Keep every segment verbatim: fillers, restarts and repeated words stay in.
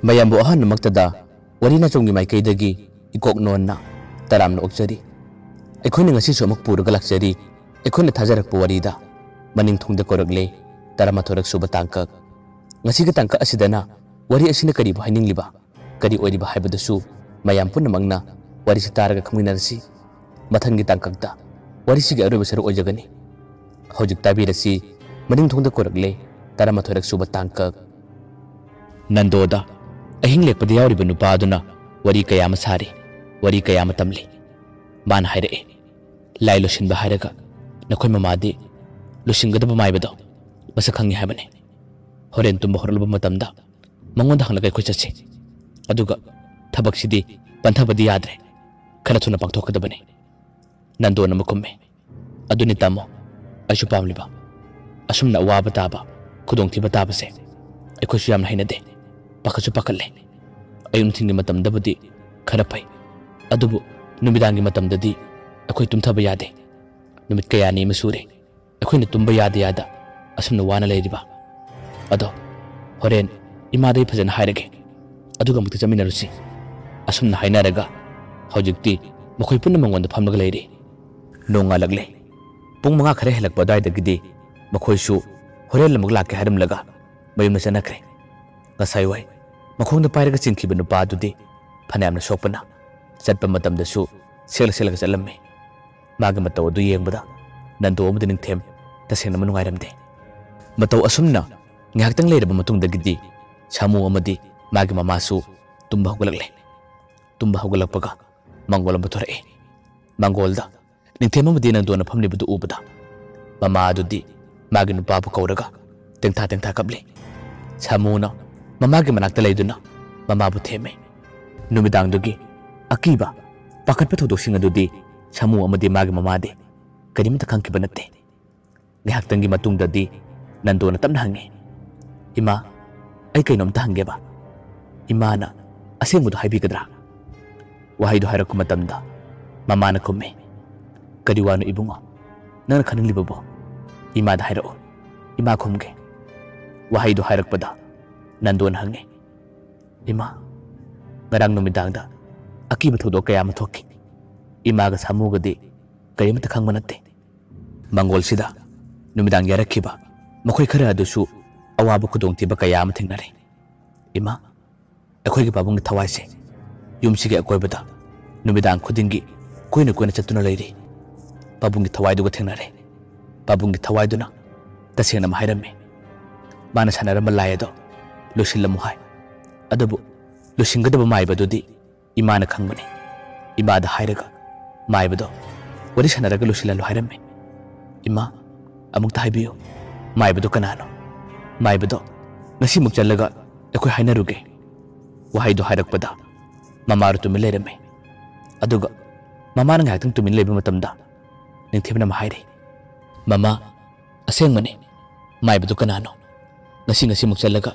ꯃꯌꯥꯝꯕꯨ ꯑꯍꯥꯟꯕꯃꯛꯇꯗ ꯋꯥꯔꯤ ꯅꯆꯨꯝꯒꯤ ꯃꯥꯏꯀꯩꯗꯒꯤ ꯏꯀꯣꯛ ꯅꯣꯟꯅ ꯇꯔꯥꯝꯅ ꯑꯣꯛꯆꯔꯤ꯫ ꯑꯩꯈꯣꯏꯅ ꯉꯁꯤꯁꯨ ꯑꯃꯨꯛ ꯄꯨꯔꯒ ꯂꯥꯛꯆꯔꯤ꯫ ꯑꯩꯈꯣꯏꯅ ꯊꯥꯖꯔꯛꯄ ꯋꯥꯔꯤꯗ ꯃꯅꯤꯡ ꯊꯣꯡꯗ ꯀꯧꯔꯛꯂꯦ, ꯇꯔꯥꯃꯥꯊꯣꯏꯔꯛ ꯁꯨꯕ ꯇꯥꯡꯀꯛ꯫ ꯉꯁꯤꯒꯤ ꯇꯥꯡꯀꯛ ꯑꯁꯤꯗꯅ ꯋꯥꯔꯤ ꯑꯁꯤꯅ ꯀꯔꯤꯕꯨ ꯍꯥꯏꯅꯤꯡꯂꯤꯕ, ꯀꯔꯤ ꯑꯣꯏꯔꯤꯕ ꯍꯥꯏꯕꯗꯨꯁꯨ ꯃꯌꯥꯝ ꯄꯨꯝꯅꯃꯛꯅ ꯋꯥꯔꯤꯁꯤ ꯇꯥꯔꯒ ꯈꯪꯃꯤꯟꯅꯔꯁꯤ꯫ ꯃꯊꯪꯒꯤ ꯇꯥꯡꯀꯛꯇ ꯋꯥꯔꯤꯁꯤꯒꯤ ꯑꯔꯣꯏꯕ ꯁꯔꯨꯛ ꯑꯣꯏꯖꯒꯅꯤ꯫ ꯍꯧꯖꯤꯛ ꯇꯥꯕꯤꯔꯁꯤ, ꯃꯅꯤꯡ ꯊꯣꯡꯗ ꯀꯧꯔꯛꯂꯦ, ꯇꯔꯥꯃꯥꯊꯣꯏꯔꯛ ꯁꯨꯕ ꯇꯥꯡꯀꯛ꯫ ꯅꯟꯗꯣꯗ ꯑꯍꯤꯡ ꯂꯦꯛꯄꯗ ꯌꯥꯎꯔꯤꯕ ꯅꯨꯄꯥ ꯑꯗꯨꯅ ꯋꯥꯔꯤ ꯀꯌꯥ ꯑꯃ ꯁꯥꯔꯤ, ꯋꯥꯔꯤ ꯀꯌꯥ ꯑꯃ ꯇꯝꯂꯤ꯫ ꯃꯥꯅ ꯍꯥꯏꯔꯛꯏ, "ꯂꯥꯏ ꯂꯣꯏꯁꯤꯟꯕ ꯍꯥꯏꯔꯒ ꯅꯈꯣꯏ ꯃꯃꯥꯗꯤ ꯂꯣꯏꯁꯤꯟꯒꯗꯕ ꯃꯥꯏꯕꯗꯣ ꯃꯁꯛ ꯈꯪꯉꯤ ꯍꯥꯏꯕꯅꯤ꯫ ꯍꯣꯔꯦꯟ ꯇꯨꯝꯕ ꯍꯧꯔꯛꯂꯕ ꯃꯇꯝꯗ ꯃꯉꯣꯟꯗ ꯍꯪꯂꯒ ꯑꯩꯈꯣꯏ ꯆꯠꯁꯤ꯫ ꯑꯗꯨꯒ ꯊꯕꯛꯁꯤꯗꯤ ꯄꯟꯊꯕꯗꯤ ꯌꯥꯗ꯭ꯔꯦ, ꯈꯔ ꯊꯨꯅ ꯄꯥꯡꯊꯣꯛꯀꯗꯕꯅꯤ꯫" ꯅꯟꯗꯣꯟ ꯑꯃ ꯈꯨꯝꯃꯤ, "ꯑꯗꯨꯅꯤ ꯇꯥꯃꯣ, ꯑꯩꯁꯨ ꯄꯥꯝꯂꯤꯕ꯫ ꯑꯁꯨꯝꯅ ꯑꯋꯥꯕ ꯇꯥꯕ, ꯈꯨꯗꯣꯡꯊꯤꯕ ꯇꯥꯕꯁꯦ ꯑꯩꯈꯣꯏꯁꯨ ꯌꯥꯝꯅ ꯍꯩꯅꯗꯦ, ꯄꯥꯈꯠꯁꯨ ꯄꯥꯈꯠꯂꯦ꯫ ꯑꯌꯨꯛ ꯅꯨꯡꯊꯤꯜꯒꯤ ꯃꯇꯝꯗꯕꯨꯗꯤ ꯈꯔ ꯐꯩ, ꯑꯗꯨꯕꯨ ꯅꯨꯃꯤꯗꯥꯡꯒꯤ ꯃꯇꯝꯗꯗꯤ ꯑꯩꯈꯣꯏ ꯇꯨꯝꯊꯕ ꯌꯥꯗꯦ꯫ ꯅꯨꯃꯤꯠ ꯀꯌꯥꯅꯤ ꯑꯃ ꯁꯨꯔꯦ ꯑꯩꯈꯣꯏꯅ ꯇꯨꯝꯕ ꯌꯥꯗ ꯌꯥꯗ ꯑꯁꯨꯝꯅ ꯋꯥꯅ ꯂꯩꯔꯤꯕ꯫ ꯑꯗꯣ ꯍꯣꯔꯦꯟ ꯏꯃꯥꯗ ꯑꯩ ꯐꯖꯅ ꯍꯥꯏꯔꯒꯦ, ꯑꯗꯨꯒ ꯑꯃꯨꯛꯇ ꯆꯠꯃꯤꯟꯅꯔꯨꯁꯤ꯫" ꯑꯁꯨꯝꯅ ꯍꯥꯏꯅꯔꯒ ꯍꯧꯖꯤꯛꯇꯤ ꯃꯈꯣꯏ ꯄꯨꯟꯅ ꯃꯉꯣꯟꯗ ꯐꯝꯂꯒ ꯂꯩꯔꯤ꯫ ꯅꯣꯡꯉꯥꯜꯂꯛꯂꯦ꯫ ꯄꯨꯡ ꯃꯉꯥ ꯈꯔ ꯍꯦꯜꯂꯛꯄ ꯑꯗꯨꯋꯥꯏꯗꯒꯤꯗꯤ ꯃꯈꯣꯏꯁꯨ ꯍꯣꯔꯦꯟ ꯑꯃꯨꯛ ꯂꯥꯛꯀꯦ ꯍꯥꯏꯔꯝꯂꯒ ꯃꯌꯨꯝꯗ ꯆꯠꯅꯈ꯭ꯔꯦ꯫ ꯉꯁꯥꯏ ꯋꯥꯏ ꯃꯈꯣꯡꯗ ꯄꯥꯏꯔꯒ ꯆꯤꯡꯈꯤꯕ ꯅꯨꯄꯥ ꯑꯗꯨꯗꯤ ꯐꯅꯌꯥꯝꯅ ꯁꯣꯛꯄꯅ ꯆꯠꯄ ꯃꯇꯝꯗꯁꯨ ꯁꯦꯜ ꯁꯦꯜꯂꯒ ꯆꯠꯂꯝꯃꯤ꯫ ꯃꯥꯒꯤ ꯃꯇꯧ ꯑꯗꯨ ꯌꯦꯡꯕꯗ ꯅꯟꯗꯣ ꯑꯃꯗꯤ ꯅꯤꯡꯊꯦꯝ ꯇꯁꯦꯡꯅ ꯑꯃ ꯅꯨꯡꯉꯥꯏꯔꯝꯗꯦ꯫ ꯃꯇꯧ ꯑꯁꯨꯝꯅ ꯉꯥꯏꯍꯥꯛꯇꯪ ꯂꯩꯔꯕ ꯃꯇꯨꯡꯗꯒꯤꯗꯤ ꯁꯥꯃꯨ ꯑꯃꯗꯤ ꯃꯥꯒꯤ ꯃꯃꯥꯁꯨ ꯇꯨꯝꯕ ꯍꯧꯒꯠꯂꯛꯂꯦ꯫ ꯇꯨꯝꯕ ꯍꯧꯒꯠꯂꯛꯄꯒ ꯃꯪꯒꯣꯜ ꯑꯃ ꯄꯨꯊꯣꯔꯛꯏ꯫ ꯃꯪꯒꯣꯜꯗ ꯅꯤꯡꯊꯦꯝ ꯑꯃꯗꯤ ꯅꯟꯗꯣꯅ ꯐꯝꯂꯤꯕꯗꯨ ꯎꯕꯗ ꯃꯃꯥ ꯑꯗꯨꯗꯤ ꯃꯥꯒꯤ ꯅꯨꯄꯥꯕꯨ ꯀꯧꯔꯒ ꯇꯦꯡꯊꯥ ꯇꯦꯡꯊꯥ ꯀꯞꯂꯤ꯫ ꯁꯥꯃꯨꯅ ꯃꯃꯥꯒꯤ ꯃꯅꯥꯛꯇ ꯂꯩꯗꯨꯅ ꯃꯃꯥꯕꯨ ꯊꯦꯝꯃꯤ꯫ ꯅꯨꯃꯤꯗꯥꯡꯗꯨꯒꯤ ꯑꯀꯤꯕ ꯄꯥꯈꯠꯄ ꯊꯧꯗꯣꯛꯁꯤꯡ ꯑꯗꯨꯗꯤ ꯁꯥꯃꯨ ꯑꯃꯗꯤ ꯃꯥꯒꯤ ꯃꯃꯥꯗꯤ ꯀꯔꯤꯃꯠꯇ ꯈꯪꯈꯤꯕ ꯅꯠꯇꯦ꯫ ꯉꯥꯏꯍꯥꯛꯇꯪꯒꯤ ꯃꯇꯨꯡꯗꯗꯤ ꯅꯟꯗꯣꯅ ꯇꯞꯅ ꯍꯪꯉꯤ, "ꯏꯃꯥ, ꯑꯩ ꯀꯩꯅꯣꯝꯇ ꯍꯪꯒꯦꯕ꯫ ꯏꯃꯥꯅ ꯑꯁꯦꯡꯕꯗꯣ ꯍꯥꯏꯕꯤꯒꯗ꯭ꯔꯥ?" ꯋꯥꯍꯩꯗꯣ ꯍꯥꯏꯔꯛꯄ ꯃꯇꯝꯗ ꯃꯃꯥꯅ ꯈꯨꯝꯃꯤ, "ꯀꯔꯤ ꯋꯥꯅꯣ ꯏꯕꯨꯡꯉꯣ? ꯅꯪꯅ ꯈꯪꯅꯤꯡꯂꯤꯕꯕꯣ? ꯏꯃꯥꯗ ꯍꯥꯏꯔꯛꯑꯣ, ꯏꯃꯥ ꯈꯨꯝꯒꯦ꯫" ꯋꯥꯍꯩꯗꯣ ꯍꯥꯏꯔꯛꯄꯗ ꯅꯟꯗꯣꯅ ꯍꯪꯉꯤ, "ꯏꯃꯥ, ꯉꯔꯥꯡ ꯅꯨꯃꯤꯗꯥꯡꯗ ꯑꯀꯤꯕ ꯊꯧꯗꯣꯛ ꯀꯌꯥ ꯑꯃ ꯊꯣꯛꯈꯤ꯫ ꯏꯃꯥꯒ ꯁꯥꯃꯨꯒꯗꯤ ꯀꯔꯤꯃꯠꯇ ꯈꯪꯕ ꯅꯠꯇꯦ꯫ ꯃꯪꯒꯣꯜꯁꯤꯗ ꯅꯨꯃꯤꯗꯥꯡ ꯌꯥꯔꯛꯈꯤꯕ ꯃꯈꯣꯏ ꯈꯔ ꯑꯗꯨꯁꯨ ꯑꯋꯥꯕ ꯈꯨꯗꯣꯡꯊꯤꯕ ꯀꯌꯥ ꯑꯃ ꯊꯦꯡꯅꯔꯦ꯫ ꯏꯃꯥ, ꯑꯩꯈꯣꯏꯒꯤ ꯄꯥꯕꯨꯡꯒꯤ ꯊꯋꯥꯏꯁꯦ ꯌꯨꯝꯁꯤꯒꯤ ꯑꯀꯣꯏꯕꯗ ꯅꯨꯃꯤꯗꯥꯡ ꯈꯨꯗꯤꯡꯒꯤ ꯀꯣꯏꯅ ꯀꯣꯏꯅ ꯆꯠꯇꯨꯅ ꯂꯩꯔꯤ꯫ ꯄꯥꯕꯨꯡꯒꯤ ꯊꯋꯥꯏꯗꯨꯒ ꯊꯦꯡꯅꯔꯦ꯫ ꯄꯥꯕꯨꯡꯒꯤ ꯊꯋꯥꯏꯗꯨꯅ ꯇꯁꯦꯡꯅ ꯑꯃ ꯍꯥꯏꯔꯝꯃꯤ꯫ ꯃꯥꯅ ꯁꯥꯟꯅꯔꯝꯕ ꯂꯥꯏ ꯑꯗꯣ ꯂꯣꯏꯁꯤꯜꯂꯝꯃꯨ ꯍꯥꯏ꯫ ꯑꯗꯨꯕꯨ ꯂꯣꯏꯁꯤꯟꯒꯗꯕ ꯃꯥꯏꯕꯗꯨꯗꯤ ꯏꯃꯥꯅ ꯈꯪꯕꯅꯤ꯫ ꯏꯃꯥꯗ ꯍꯥꯏꯔꯒ ꯃꯥꯏꯕꯗꯣ ꯋꯥꯔꯤ ꯁꯥꯟꯅꯔꯒ ꯂꯣꯏꯁꯤꯜꯍꯜꯂꯨ ꯍꯥꯏꯔꯝꯃꯤ꯫ ꯏꯃꯥ, ꯑꯃꯨꯛꯇ ꯍꯥꯏꯕꯤꯌꯨ, ꯃꯥꯏꯕꯗꯣ ꯀꯅꯥꯅꯣ? ꯃꯥꯏꯕꯗꯣ ꯉꯁꯤꯃꯨꯛ ꯆꯠꯂꯒ ꯑꯩꯈꯣꯏ ꯍꯥꯏꯅꯔꯨꯒꯦ꯫ ꯋꯥꯍꯩꯗꯣ ꯍꯥꯏꯔꯛꯄꯗ ꯃꯃꯥꯗꯣ ꯇꯨꯃꯤꯟ ꯂꯩꯔꯝꯃꯤ꯫ ꯑꯗꯨꯒ ꯃꯃꯥꯅ ꯉꯥꯏꯍꯥꯛꯇꯪ ꯇꯨꯃꯤꯟ ꯂꯩꯕ ꯃꯇꯝꯗ ꯅꯤꯡꯊꯤꯕꯅ ꯑꯃ ꯍꯥꯏꯔꯤ, "ꯃꯃꯥ, ꯑꯁꯦꯡꯕꯅꯤ꯫ ꯃꯥꯏꯕꯗꯨ ꯀꯅꯥꯅꯣ? ꯉꯁꯤ ꯉꯁꯤꯃꯨꯛ ꯆꯠꯂꯒ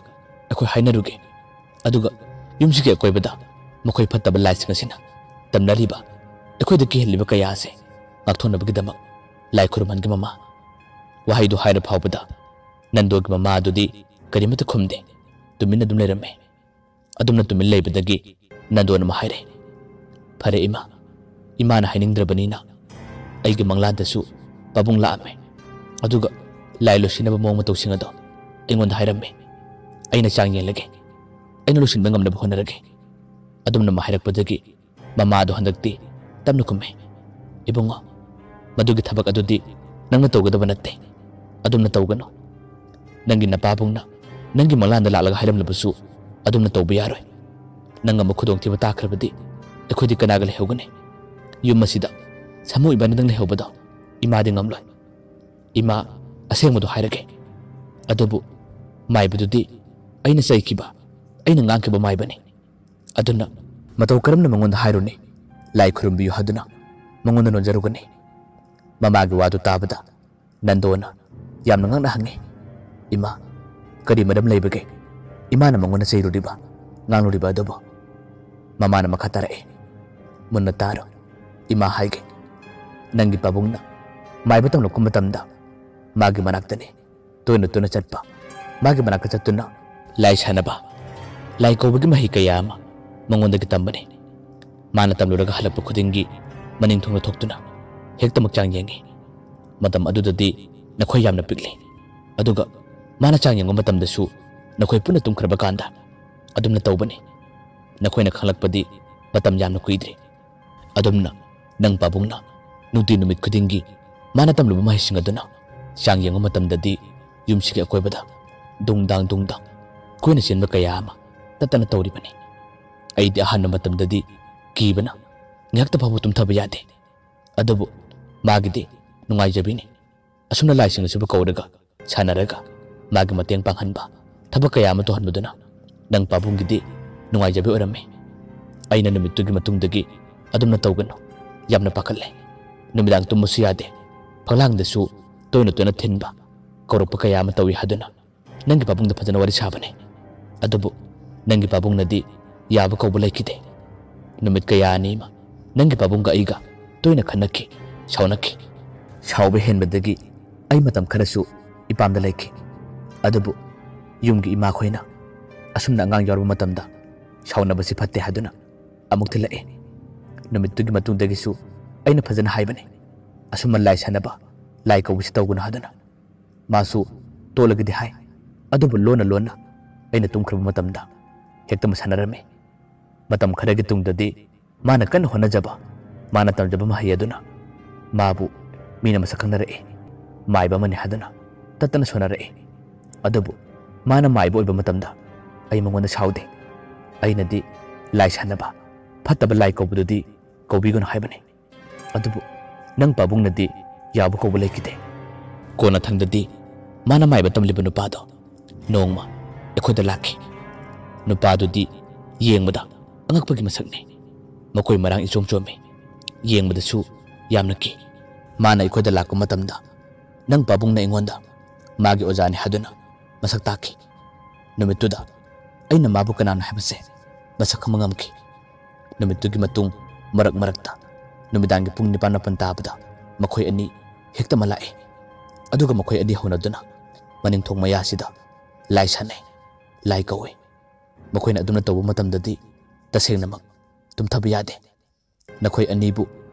ꯑꯩꯈꯣꯏ ꯍꯥꯏꯅꯔꯨꯒꯦ꯫ ꯑꯗꯨꯒ ꯌꯨꯝꯁꯤꯒꯤ ꯑꯀꯣꯏꯕꯗ ꯃꯈꯣꯏ ꯐꯠꯇꯕ ꯂꯥꯏꯁꯤꯡ ꯑꯁꯤꯅ ꯇꯝꯅꯔꯤꯕ, ꯑꯩꯈꯣꯏꯗ ꯀꯤꯍꯜꯂꯤꯕ ꯀꯌꯥ ꯑꯁꯦ ꯉꯥꯛꯊꯣꯛꯅꯕꯒꯤꯗꯃꯛ ꯂꯥꯏ ꯈꯨꯔꯨꯝꯍꯟꯒꯦ ꯃꯃꯥ꯫" ꯋꯥꯍꯩꯗꯨ ꯍꯥꯏꯔ ꯐꯥꯎꯕꯗ ꯅꯟꯗꯣꯒꯤ ꯃꯃꯥ ꯑꯗꯨꯗꯤ ꯀꯔꯤꯃꯠꯇ ꯈꯨꯝꯗꯦ, ꯇꯨꯃꯤꯟꯅ ꯑꯗꯨꯝ ꯂꯩꯔꯝꯃꯤ꯫ ꯑꯗꯨꯝꯅ ꯇꯨꯃꯤꯟ ꯂꯩꯕꯗꯒꯤ ꯅꯟꯗꯣꯅ ꯑꯃ ꯍꯥꯏꯔꯦ, "ꯐꯔꯦ ꯏꯃꯥ, ꯏꯃꯥꯅ ꯍꯥꯏꯅꯤꯡꯗ꯭ꯔꯕꯅꯤꯅ ꯑꯩꯒꯤ ꯃꯪꯂꯥꯟꯗꯁꯨ ꯄꯥꯕꯨꯡ ꯂꯥꯛꯑꯝꯃꯦ꯫ ꯑꯗꯨꯒ ꯂꯥꯏ ꯂꯣꯏꯁꯤꯟꯅꯕ ꯃꯑꯣꯡ ꯃꯇꯧꯁꯤꯡ ꯑꯗꯣ ꯑꯩꯉꯣꯟꯗ ꯍꯥꯏꯔꯝꯃꯤ꯫ ꯑꯩꯅ ꯆꯥꯡ ꯌꯦꯡꯂꯒꯦ꯫ ꯑꯩꯅ ꯂꯣꯏꯁꯤꯟꯕ ꯉꯝꯅꯕ ꯍꯣꯠꯅꯔꯒꯦ꯫" ꯑꯗꯨꯝꯅ ꯑꯃ ꯍꯥꯏꯔꯛꯄꯗꯒꯤ ꯃꯃꯥꯗꯣ ꯍꯟꯗꯛꯇꯤ ꯇꯞꯅ ꯈꯨꯝꯃꯤ, "ꯏꯕꯨꯡꯉꯣ, ꯃꯗꯨꯒꯤ ꯊꯕꯛ ꯑꯗꯨꯗꯤ ꯅꯪꯅ ꯇꯧꯒꯗꯕ ꯅꯠꯇꯦ꯫ ꯑꯗꯨꯝꯅ ꯇꯧꯒꯅꯨ꯫ ꯅꯪꯒꯤ ꯅꯄꯥꯕꯨꯡꯅ ꯅꯪꯒꯤ ꯃꯪꯂꯥꯟꯗ ꯂꯥꯛꯂꯒ ꯍꯥꯏꯔꯝꯂꯕꯁꯨ ꯑꯗꯨꯝꯅ ꯇꯧꯕ ꯌꯥꯔꯣꯏ꯫ ꯅꯪ ꯑꯃꯨꯛ ꯈꯨꯗꯣꯡꯊꯤꯕ ꯇꯥꯈ꯭ꯔꯕꯗꯤ ꯑꯩꯈꯣꯏꯗꯤ ꯀꯅꯥꯒ ꯂꯩꯍꯧꯒꯅꯤ? ꯌꯨꯝ ꯑꯁꯤꯗ ꯁꯥꯃꯨ ꯏꯕꯥꯅꯤꯗꯪ ꯂꯩꯍꯧꯕꯗꯣ ꯏꯃꯥꯗꯤ ꯉꯝꯂꯣꯏ꯫ ꯏꯃꯥ, ꯑꯁꯦꯡꯕꯗꯣ ꯍꯥꯏꯔꯒꯦ꯫ ꯑꯗꯨꯕꯨ ꯃꯥꯏꯕꯗꯨꯗꯤ ꯑꯩꯅ ꯆꯩꯈꯤꯕ, ꯑꯩꯅ ꯉꯥꯡꯈꯤꯕ ꯃꯥꯏꯕꯅꯤ꯫ ꯑꯗꯨꯅ ꯃꯇꯧ ꯀꯔꯝꯅ ꯃꯉꯣꯟꯗ ꯍꯥꯏꯔꯨꯅꯤ? ꯂꯥꯏ ꯈꯨꯔꯨꯝꯕꯤꯌꯨ ꯍꯥꯏꯗꯨꯅ ꯃꯉꯣꯟꯗ ꯅꯣꯟꯖꯔꯨꯒꯅꯤ?" ꯃꯃꯥꯒꯤ ꯋꯥꯗꯨ ꯇꯥꯕꯗ ꯅꯟꯗꯣꯅ ꯌꯥꯝꯅ ꯉꯛꯅ ꯍꯪꯉꯤ, "ꯏꯃꯥ, ꯀꯔꯤ ꯃꯔꯝ ꯂꯩꯕꯒꯦ ꯏꯃꯥꯅ ꯃꯉꯣꯟꯗ ꯆꯩꯔꯨꯔꯤꯕ, ꯉꯥꯡꯂꯨꯔꯤꯕ ꯑꯗꯨꯕꯨ?" ꯃꯃꯥꯅ ꯃꯈꯥ ꯇꯥꯔꯛꯏ, "ꯃꯨꯟꯅ ꯇꯥꯔꯣ꯫ ꯏꯃꯥ ꯍꯥꯏꯒꯦ꯫ ꯅꯪꯒꯤ ꯄꯥꯕꯨꯡꯅ ꯃꯥꯏꯕ ꯇꯝꯂꯛꯄ ꯃꯇꯝꯗ ꯃꯥꯒꯤ ꯃꯅꯥꯛꯇꯅꯤ ꯇꯣꯏꯅ ꯇꯣꯏꯅ ꯆꯠꯄ꯫ ꯃꯥꯒꯤ ꯃꯅꯥꯛꯇ ꯆꯠꯇꯨꯅ ꯂꯥꯏ ꯁꯥꯟꯅꯕ, ꯂꯥꯏ ꯀꯧꯕꯒꯤ ꯃꯍꯩ ꯀꯌꯥ ꯑꯃ ꯃꯉꯣꯟꯗꯒꯤ ꯇꯝꯕꯅꯤ꯫ ꯃꯥꯅ ꯇꯝꯂꯨꯔꯒ ꯍꯜꯂꯛꯄ ꯈꯨꯗꯤꯡꯒꯤ ꯃꯅꯤꯡ ꯊꯨꯡꯅ ꯊꯣꯛꯇꯨꯅ ꯍꯦꯛꯇꯃꯛ ꯆꯥꯡ ꯌꯦꯡꯏ꯫ ꯃꯇꯝ ꯑꯗꯨꯗꯗꯤ ꯅꯈꯣꯏ ꯌꯥꯝꯅ ꯄꯤꯛꯂꯤ꯫ ꯑꯗꯨꯒ ꯃꯥꯅ ꯆꯥꯡ ꯌꯦꯡꯕ ꯃꯇꯝꯗꯁꯨ ꯅꯈꯣꯏ ꯄꯨꯟꯅ ꯇꯨꯝꯈ꯭ꯔꯕ ꯀꯥꯟꯗ ꯑꯗꯨꯝꯅ ꯇꯧꯕꯅꯤ꯫ ꯅꯈꯣꯏꯅ ꯈꯪꯂꯛꯄꯗꯤ ꯃꯇꯝ ꯌꯥꯝꯅ ꯀꯨꯏꯗ꯭ꯔꯤ꯫ ꯑꯗꯨꯝꯅ ꯅꯪ ꯄꯥꯕꯨꯡꯅ ꯅꯨꯡꯇꯤ ꯅꯨꯃꯤꯠ ꯈꯨꯗꯤꯡꯒꯤ ꯃꯥꯅ ꯇꯝꯂꯨꯕ ꯃꯍꯩꯁꯤꯡ ꯑꯗꯨꯅ ꯆꯥꯡ ꯌꯦꯡꯕ ꯃꯇꯝꯗꯗꯤ ꯌꯨꯝꯁꯤꯒꯤ ꯑꯀꯣꯏꯕꯗ ꯗꯨꯡ ꯗꯥꯡ ꯗꯨꯡ ꯗꯥꯡ ꯀꯣꯏꯅ ꯆꯦꯟꯕ ꯀꯌꯥ ꯑꯃ ꯇꯠꯇꯅ ꯇꯧꯔꯤꯕꯅꯤ꯫ ꯑꯩꯗꯤ ꯑꯍꯥꯟꯕ ꯃꯇꯝꯗꯗꯤ ꯀꯤꯕꯅ ꯉꯥꯏꯍꯥꯛꯇ ꯐꯥꯎꯕ ꯇꯨꯝꯊꯕ ꯌꯥꯗꯦ꯫ ꯑꯗꯨꯕꯨ ꯃꯥꯒꯤꯗꯤ ꯅꯨꯡꯉꯥꯏꯖꯕꯤꯅꯤ꯫ ꯑꯁꯨꯝꯅ ꯂꯥꯏꯁꯤꯡ ꯑꯁꯤꯕꯨ ꯀꯧꯔꯒ ꯁꯥꯟꯅꯔꯒ ꯃꯥꯒꯤ ꯃꯇꯦꯡ ꯄꯥꯡꯍꯟꯕ, ꯊꯕꯛ ꯀꯌꯥ ꯑꯃ ꯇꯧꯍꯟꯕꯗꯨꯅ ꯅꯪ ꯄꯥꯕꯨꯡꯒꯤꯗꯤ ꯅꯨꯡꯉꯥꯏꯖꯕ ꯑꯣꯏꯔꯝꯃꯤ꯫ ꯑꯩꯅ ꯅꯨꯃꯤꯠꯇꯨꯒꯤ ꯃꯇꯨꯡꯗꯒꯤ ꯑꯗꯨꯝꯅ ꯇꯧꯒꯅꯨ꯫ ꯌꯥꯝꯅ ꯄꯥꯈꯠꯂꯦ꯫ ꯅꯨꯃꯤꯗꯥꯡ ꯇꯨꯝꯕꯁꯨ ꯌꯥꯗꯦ꯫ ꯐꯛꯂꯥꯡꯗꯁꯨ ꯇꯣꯏꯅ ꯇꯣꯏꯅ ꯊꯤꯟꯕ, ꯀꯧꯔꯛꯄ ꯀꯌꯥ ꯑꯃ ꯇꯧꯏ ꯍꯥꯏꯗꯨꯅ ꯅꯪꯒꯤ ꯄꯥꯕꯨꯡꯗ ꯐꯖꯅ ꯋꯥꯔꯤ ꯁꯥꯕꯅꯤ꯫ ꯑꯗꯨꯕꯨ ꯅꯪꯒꯤ ꯄꯥꯕꯨꯡꯅꯗꯤ ꯌꯥꯕ ꯀꯧꯕ ꯂꯩꯈꯤꯗꯦ꯫ ꯅꯨꯃꯤꯠ ꯀꯌꯥ ꯑꯅꯤ ꯑꯃ ꯅꯪꯒꯤ ꯄꯥꯕꯨꯡꯒ ꯑꯩꯒ ꯇꯣꯏꯅ ꯈꯠꯅꯈꯤ, ꯁꯥꯎꯅꯈꯤ꯫ ꯁꯥꯎꯕ ꯍꯦꯟꯕꯗꯒꯤ ꯑꯩ ꯃꯇꯝ ꯈꯔꯁꯨ ꯏꯄꯥꯝꯗ ꯂꯩꯈꯤ꯫ ꯑꯗꯨꯕꯨ ꯌꯨꯝꯒꯤ ꯏꯃꯥꯈꯣꯏꯅ ꯑꯁꯨꯝꯅ ꯑꯉꯥꯡ ꯌꯥꯎꯔꯕ ꯃꯇꯝꯗ ꯁꯥꯎꯅꯕꯁꯤ ꯐꯠꯇꯦ ꯍꯥꯏꯗꯨꯅ ꯑꯃꯨꯛ ꯊꯤꯜꯂꯛꯏ꯫ ꯅꯨꯃꯤꯠꯇꯨꯒꯤ ꯃꯇꯨꯡꯗꯒꯤꯁꯨ ꯑꯩꯅ ꯐꯖꯅ ꯍꯥꯏꯕꯅꯤ, ꯑꯁꯨꯝꯅ ꯂꯥꯏ ꯁꯥꯟꯅꯕ, ꯂꯥꯏ ꯀꯧꯕꯁꯤ ꯇꯧꯒꯅꯨ ꯍꯥꯏꯗꯨꯅ꯫ ꯃꯥꯁꯨ ꯇꯣꯛꯂꯒꯗꯤ ꯍꯥꯏ, ꯑꯗꯨꯕꯨ ꯂꯣꯟꯅ ꯂꯣꯟꯅ ꯑꯩꯅ ꯇꯨꯝꯈ꯭ꯔꯕ ꯃꯇꯝꯗ ꯍꯦꯛꯇ ꯃꯁꯥꯟꯅꯔꯝꯃꯤ꯫ ꯃꯇꯝ ꯈꯔꯒꯤ ꯇꯨꯡꯗꯗꯤ ꯃꯥꯅ ꯀꯟꯅ ꯍꯣꯠꯅꯖꯕ, ꯃꯥꯅ ꯇꯝꯖꯕ ꯃꯍꯩ ꯑꯗꯨꯅ ꯃꯥꯕꯨ ꯃꯤꯅ ꯃꯁꯛ ꯈꯪꯅꯔꯛꯏ, ꯃꯥꯏꯕ ꯑꯃꯅꯤ ꯍꯥꯏꯗꯨꯅ ꯇꯠꯇꯅ ꯁꯣꯟꯅꯔꯛꯏ꯫ ꯑꯗꯨꯕꯨ ꯃꯥꯅ ꯃꯥꯏꯕ ꯑꯣꯏꯕ ꯃꯇꯝꯗ ꯑꯩ ꯃꯉꯣꯟꯗ ꯁꯥꯎꯗꯦ꯫ ꯑꯩꯅꯗꯤ ꯂꯥꯏ ꯁꯥꯟꯅꯕ, ꯐꯠꯇꯕ ꯂꯥꯏ ꯀꯧꯕꯗꯨꯗꯤ ꯀꯧꯕꯤꯒꯅꯨ ꯍꯥꯏꯕꯅꯤ꯫ ꯑꯗꯨꯕꯨ ꯅꯪ ꯄꯥꯕꯨꯡꯅꯗꯤ ꯌꯥꯕ ꯀꯧꯕ ꯂꯩꯈꯤꯗꯦ꯫ ꯀꯣꯟꯅꯊꯪꯗꯗꯤ ꯃꯥꯅ ꯃꯥꯏꯕ ꯇꯝꯂꯤꯕ ꯅꯨꯄꯥꯗꯣ ꯅꯣꯡꯃ ꯑꯩꯈꯣꯏꯗ ꯂꯥꯛꯈꯤ꯫ ꯅꯨꯄꯥꯗꯨꯗꯤ ꯌꯦꯡꯕꯗ ꯑꯉꯛꯄꯒꯤ ꯃꯁꯛꯅꯤ꯫ ꯃꯈꯣꯏ ꯃꯔꯥꯡ ꯏꯆꯣꯝ ꯆꯣꯝꯃꯤ꯫ ꯌꯦꯡꯕꯗꯁꯨ ꯌꯥꯝꯅ ꯀꯤ꯫ ꯃꯥꯅ ꯑꯩꯈꯣꯏꯗ ꯂꯥꯛꯄ ꯃꯇꯝꯗ ꯅꯪ ꯄꯥꯕꯨꯡꯅ ꯑꯩꯉꯣꯟꯗ ꯃꯥꯒꯤ ꯑꯣꯖꯥꯅꯤ ꯍꯥꯏꯗꯨꯅ ꯃꯁꯛ ꯇꯥꯛꯈꯤ꯫ ꯅꯨꯃꯤꯠꯇꯨꯗ ꯑꯩꯅ ꯃꯥꯕꯨ ꯀꯅꯥꯅꯣ ꯍꯥꯏꯕꯁꯦ ꯃꯁꯛ ꯈꯪꯕ ꯉꯝꯈꯤ꯫ ꯅꯨꯃꯤꯠꯇꯨꯒꯤ ꯃꯇꯨꯡ ꯃꯔꯛ ꯃꯔꯛꯇ ꯅꯨꯃꯤꯗꯥꯡꯒꯤ ꯄꯨꯡ ꯅꯤꯄꯥꯟ ꯃꯥꯄꯟ ꯇꯥꯕꯗ ꯃꯈꯣꯏ ꯑꯅꯤ ꯍꯦꯛꯇꯃꯛ ꯂꯥꯛꯏ꯫ ꯑꯗꯨꯒ ꯃꯈꯣꯏ ꯑꯅꯤ ꯍꯧꯅꯗꯨꯅ ꯃꯅꯤꯡꯊꯣꯡ ꯃꯌꯥꯁꯤꯗ ꯂꯥꯏ ꯁꯥꯟꯅꯩ, ꯂꯥꯏ ꯀꯧꯏ꯫ ꯃꯈꯣꯏꯅ ꯑꯗꯨꯝꯅ ꯇꯧꯕ ꯃꯇꯝꯗꯗꯤ ꯇꯁꯦꯡꯅꯃꯛ ꯇꯨꯝꯊꯕ ꯌꯥꯗꯦ꯫ ꯅꯈꯣꯏ ꯑꯅꯤꯕꯨ